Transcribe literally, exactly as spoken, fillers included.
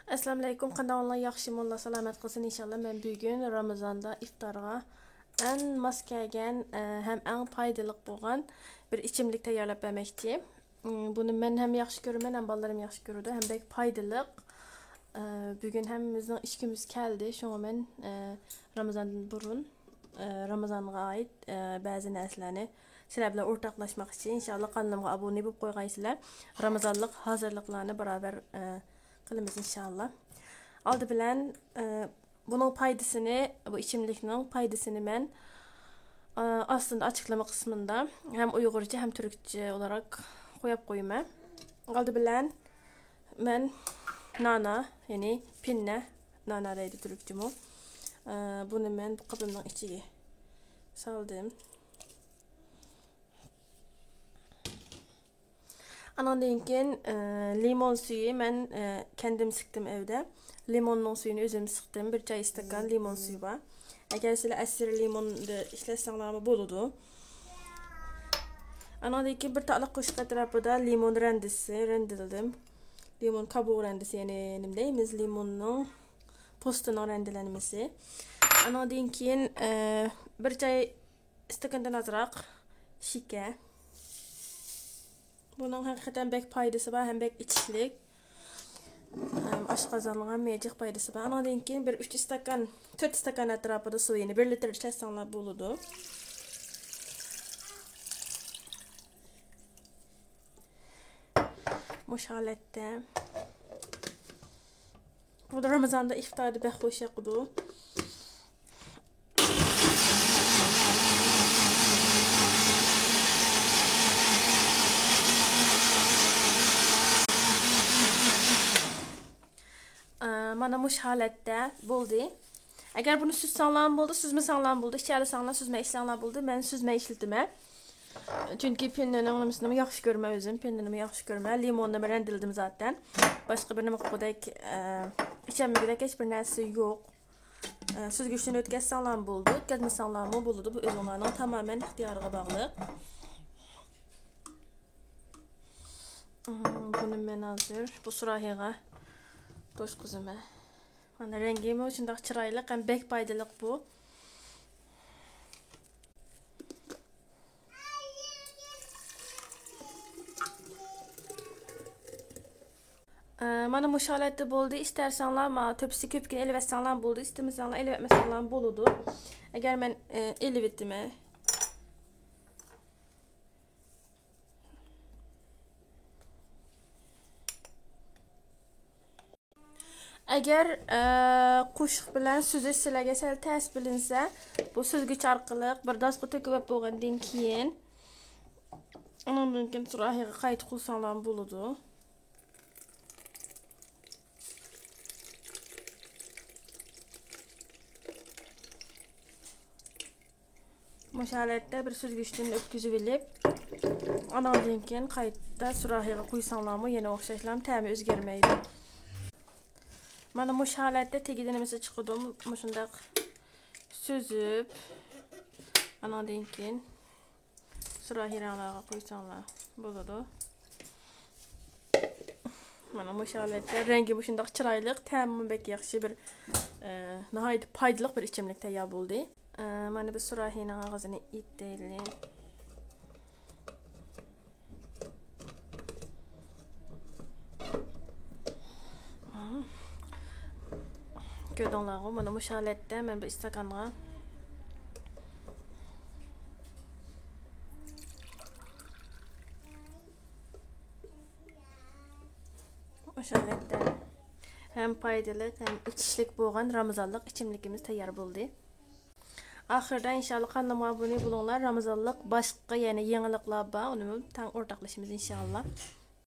ئەسسالامۇئەلەيكۇم، قانداق ئەھۋالىڭلار؟ ياخشىمۇ؟ ئاللا سالامەت قىلسۇن ئىنشاللا. مەن بۈگۈن رامىزاندا ئىفتارغا ئەڭ ماس كەلگەن، ئە، ھەم ئەڭ پايدىلىق بولغان بىر ئىچىملىك تەييارلاپ بەرمەكچى. ئىم، بۇنى مەن ھەم ياخشى كۆرىمەن، ھەم بالىلىرىم ياخشى كۆرىدۇ، ھەم بەك پايدىلىق. ئە، بۈگۈن ھەممىمىزنىڭ ئىچكۈمىز كەلدى، شۇڭا مەن، ئە، رامىزاندىن بۇرۇن، ئە، رامىزانغا ئائىت، ئە، بەزى نەرسىلەرنى سىلەر بىلەن ئورتاقلاشماقچى. ئىنشاللا قانىلىمغا ئابۇنە بولۇپ قويغايسىلەر. رامىزانلىق ھازىرلىقلارنى باراۋەر، ئە، قىلىمىز ئىنشاللا. ئالدى بىلەن، ئە، بۇنىڭ پايدىسىنى، بۇ ئىچىملىكنىڭ پايدىسىنى مەن، ئە، ئاستىدا ئاچىقلىما قىسمىندا ھەم ئۇيغۇرچە ھەم تۈركچە ئولاراق قويۇپ قويىمەن. ئالدى بىلەن مەن نانا، يەنى پىننە، نانا دەيدۇ تۈركچىمۇ. ئە، بۇنى مەن بۇ قېپىمنىڭ ئىچىگە سالدىم. ئانىڭدىن كېيىن، ئە، لىمون سۈيى، مەن، ئە، كەندىم سىقتىم ئۆيدە. لىموننىڭ سۈيىنى ئۆزۈم سىقتىم. بىر چاي ئىستاكان لىمون سۈيى بار. ئەگەر سىلەر ئەسىر لىموندا ئىشلەتسەڭلارمۇ بولىدۇ. ئانىڭدىن كېيىن بىر تالىق قوشۇق ئەتراپىدا لىمون رەندىسى رەندىلىدىم. لىمون كابۇغى رەندىسى، يەنى نېمە دەيمىز، لىموننىڭ پوستىنىڭ رەندىلەنمىسى. ئانىڭدىن كېيىن، ئە، بىر چاي ئىستاكاندىن ئازراق شېكەر. بۇنىڭ ھەقىقەتەن بەك پايدىسى بار ھەم بەك ئىچىشلىك. ئەم، ئاشقازانغا ھەم جىق پايدىسى بار. ئانىڭدىن كېيىن بىر ئۈچ ئىستاكان، تۆت ئىستاكان ئەتراپىدا سۇ، يەنى بىر لىتىر ئىشلەتسەڭلار بولىدۇ. مۇشۇ ھالەتتە. بۇ رامىزاندا ئىفتاردا بەك خوش ياقىدۇ. ئە، مانا مۇشۇ ھالەتتە بولدى. ئەگەر بۇنى سۈزسەڭلارمۇ بولىدۇ، سۈزمىسەڭلارمۇ بولىدۇ. ئىچەرسەڭلار، سۈزمەي ئىچسەڭلار بولىدۇ. مەن سۈزمەي ئىشلىتىمەن. چۈنكى پىننىنىڭ نېمىسىنىمۇ ياخشى كۆرمەن ئۆزۈم، پىننىنىمۇ ياخشى كۆرمەن. لىموننىمۇ رەندىلىدىم زاتەن. باشقا بىر نېمە قىلغۇدەك، ئە، ئىچەلمىگۈدەك ھېچ بىر نەرسە يوق. ئە، سۈزگۈچتىن ئۆتكەزسەڭلارمۇ بولىدۇ، ئۆتكەزمىسەڭلارمۇ بولىدۇ. بۇ ئۆزۈڭلارنىڭ تامامەن ئىختىيارىغا باغلىق. ئىم، بۇنى مەن ھازىر بۇ سۇراھىغا توشقۇزىمەن. مانا رەڭگىمۇ شۇنداق چىرايلىق ھەم بەك پايدىلىق بۇ. ئە، مانا مۇشۇ ھالەتتە بولدى. ئىستەرسەڭلار، ما، تۆپىسى كۆپكىنە ئېلىۋەتسەڭلار بولدى. ئىستىمىسەڭلار ئېلىۋەتمىسەڭلار بولىدۇ. ئەگەر مەن، ئە، ئېلىۋېتىمەن. ئەگەر، ئە، قوشۇق بىلەن سۈزۈش سىلەرگە سەل تەس بىلىنسە، بۇ سۈزگۈچ ئارقىلىق بىر داسقا تۆكۈۋەپ بولغاندىن كېيىن، ئۇنىڭدىن كېيىن سۇراھىغا قايتا قۇيساڭلارمۇ بولىدۇ. مۇشۇ ھالەتتە بىر سۈزگۈچتىن ئۆتكۈزۈۋېلىپ، ئاناندىن كېيىن قايتا سۇراھىغا قۇيساڭلارمۇ يەنە ئوخشاشلا تەمى ئۆزگەرمەيدۇ. مانا مۇشۇ ھالەتتە تېگىدە نېمىسى چىقىدۇ، مۇشۇنداق سۈزۈپ، ئاناندىن كېيىن سۇراھىلەرگە قۇيساڭلار بولىدۇ. مانا مۇشۇ ھالەتتە رەڭگى مۇشۇنداق چىرايلىق، تەمىمۇ بەك ياخشى بىر، ئە، ناھايىتى پايدىلىق بىر ئىچىملىك تەييار بولدى. ئە، مانا بىز سۇراھىنىڭ ئاغزىنى ئېتەيلى. كۆردۈڭلارغۇ، مانا مۇشۇ ھالەتتە مەن بۇ ئىستاكانغا مۇشۇ ھالەتتە ھەم پايدىلىق، ھەم ئىچىشلىك بولغان رامىزانلىق ئىچىملىكىمىز تەييار بولدى. ئاخىرىدا ئىنشاللا قانىلىمغا ئابۇنە بولۇڭلار. رامىزانلىق باشقا يەنە يېڭىلىقلار بار، ئۇنىمۇ تەڭ ئورتاقلىشىمىز ئىنشاللا.